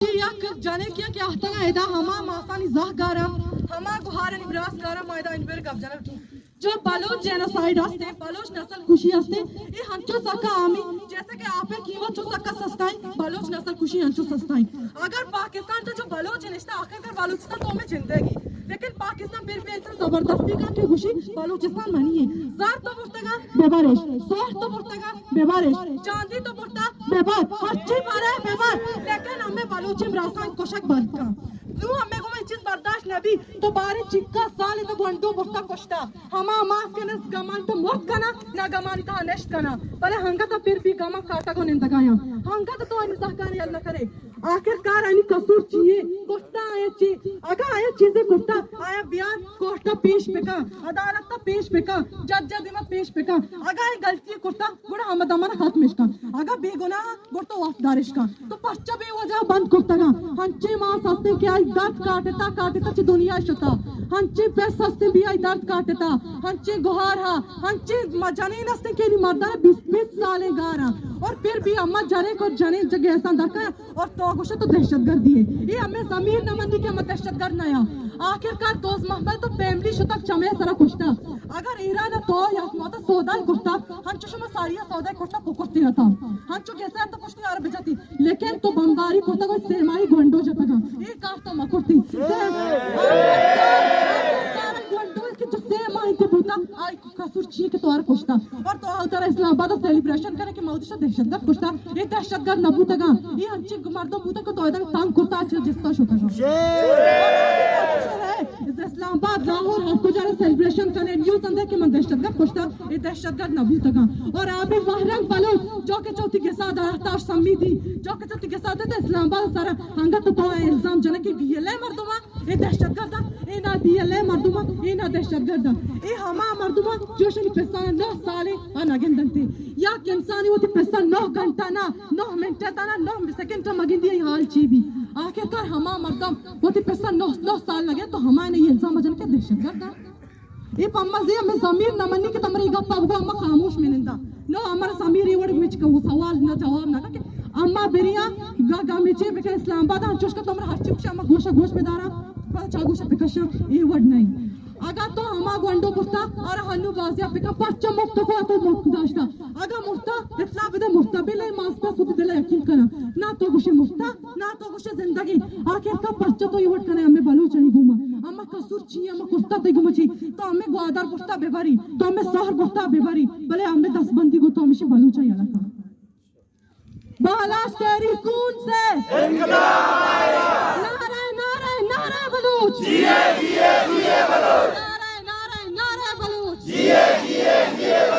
یک جنکے کہ آہتگا ادا ہما ماسانی زہ گارا، ہما گہارانی براس گارا، ما ادا انور گپ جنگ۔ جو بلوچ جینوسائیڈ ہستے، بلوچ نسل کشی ہستے، اے ہنچو سکا عامی، جیسے کہ آپ قیمت چو سکا سستائیں، بلوچ نسل کشی ہنچو سستائیں۔ اگر پاکستان تو جو بلوچ نشتا، آخر کار بلوچستان تو ہمیں زندگی، لیکن پاکستان پھر بھی ایسا زبردستی کا کہ خوشی بلوچستان منی ہے۔ زر تو برتگا ببرش، سوہ تو برتگا ببرش، چاندی تو برتا ببر، ہرچی مارے ببر، لیکن ہمیں بلوچی براسان کشک بند کا۔ نو ہمیں گوما چیز برداشت نبی، تو بارے چکا سال تو گونڈو برتا کشتا۔ ہما ماس کہ نہ گمان تو مرد کنا، نہ گمانی تہا نشت کنا۔ بلے ہنگت پھر بھی گما کاٹگ و نندگایاں۔ ہنگت تو آنی زہگان یل نہ کرے۔ آخر کار آنی قصور چیے؟ کرتا آیا چی؟ اگا آیا چیزے کرتا، آیا بیار کورٹا پیش بکا، عدالت تا پیش بکا، جج دیما پیش بکا۔ اگا آیا غلطی کرتا، گڑا ہمدا من ختمش کن۔ اگا بے گناہ، گڑا تو وفدارش کن۔ تو پرچا بے وجہ بند کرتگا؟ ہنچے ماس ہستیں کہ آئی درد کاٹتا، کاٹتا چہ دنیا شتا۔ ہنچے پس ہستیں بھی آئی درد کاٹتا۔ ہنچے گہار ہا، ہنچے ما جنین ہستیں کہ نی مردان بیست، بیست سالیں گارا۔ اور پھر بھی اما جنے کو جنین جگہ ایسا درکا۔ اور تو گوشے تو دہشت گردی ہے۔ یہ ہمیں ضمیر نہ منی کہ ہم دہشت گرد نہ یا۔ آخر کار دوست محمد تو فیملی شتک چمے سرا کشتا۔ اگر ایران تو یا ماتا سودا کرتا، ہنچو شما ساریا سودا کرتا پکرتی رہتا۔ ہنچو گیسا تو کشتی آر بجاتی۔ لیکن تو بمباری کرتا کوئی سہ ماہی گونڈو جتگا۔ یہ کار تو مکرتی۔ گونڈو کہ جو سہ ماہی کو بوتا، آئی قصور چی کہ تو آر کشتا؟ اور تو آ ترا اسلام آباد سیلیبریشن کرے کہ مودی شا دہشت گرد کشتا۔ یہ دہشت گرد نہ بوتگا۔ یہ ہنچی مردم بوتا کہ تو ادھر تنگ کرتا، اچھا جستا شتا۔ اسلام آباد، لاہور، ہر کجا سیلیبریشن کرے، نیوز اندے کہ من دہشت گرد کشتا۔ یہ دہشت گرد نہ بوتگا۔ اور عابد بہرنگ بلوچ جو کہ چوتی گسا دارتا سمی دی، جو کہ چوتی گسا دے اسلام آباد سارا ہنگت تو الزام جنک کہ بی ایل اے مردم اے دہشت گرد اے، اے نہ بی ایل اے مردم اے، اے نہ دہشت گرد اے۔ اے ہما مردم اے جو شنی پسان نہ سالے آ نہ گندنتے۔ یک انسانی وتی پسان نہ گھنٹہ نہ، نہ منٹ تا نہ، نہ سیکنڈ تا مگندی اے حال چی بی۔ آخر کار ہما مردم وتی پسان نہ، نہ سال لگے تو ہما نے الزام جن کہ دہشت گرد اے۔ اے پہ اما زی ہمیں ضمیر نہ منی کہ تمری گپ اب اما خاموش منندا۔ نو امر ضمیر اے وڑ مچ کو سوال نہ جواب نہ کہ اما بریا گا گا مچے بکن اسلام آباد ہم چوش کہ تمر ہر چی کچھ اما گوشا گوش بدارا، پدا چا گوشا بکشا، اے وڑ نہیں۔ اگا تو ہما گونڈو برتا اور ہنو بازیا بکن پرچا مفت کو تو مفت داشتا۔ اگا مرتا اطلاع بدے مرتا بلے ماس پہ سود دل یقین کنا۔ نہ تو گوشے مرتا، نہ تو گوشے زندگی۔ آخر کا پرچا تو اے وڑ کنے ہمیں بلوچانی گوما۔ اما قصور چی اے؟ اما کرتا تے گوما چی؟ تو ہمیں گوادر برتا ببری، تو ہمیں سہر برتا ببری، بلے ہمیں دست بندی کو تو ہمیشہ بلوچا یلا تھا۔ بالاچ تیری خون سے انقلاب آئے گا۔ نعرہ، نعرہ، نعرہ بلوچ۔ جیے، جیے، جیے بلوچ۔ نعرہ، نعرہ، نعرہ بلوچ۔ جیے، جیے، جیے بلوچ۔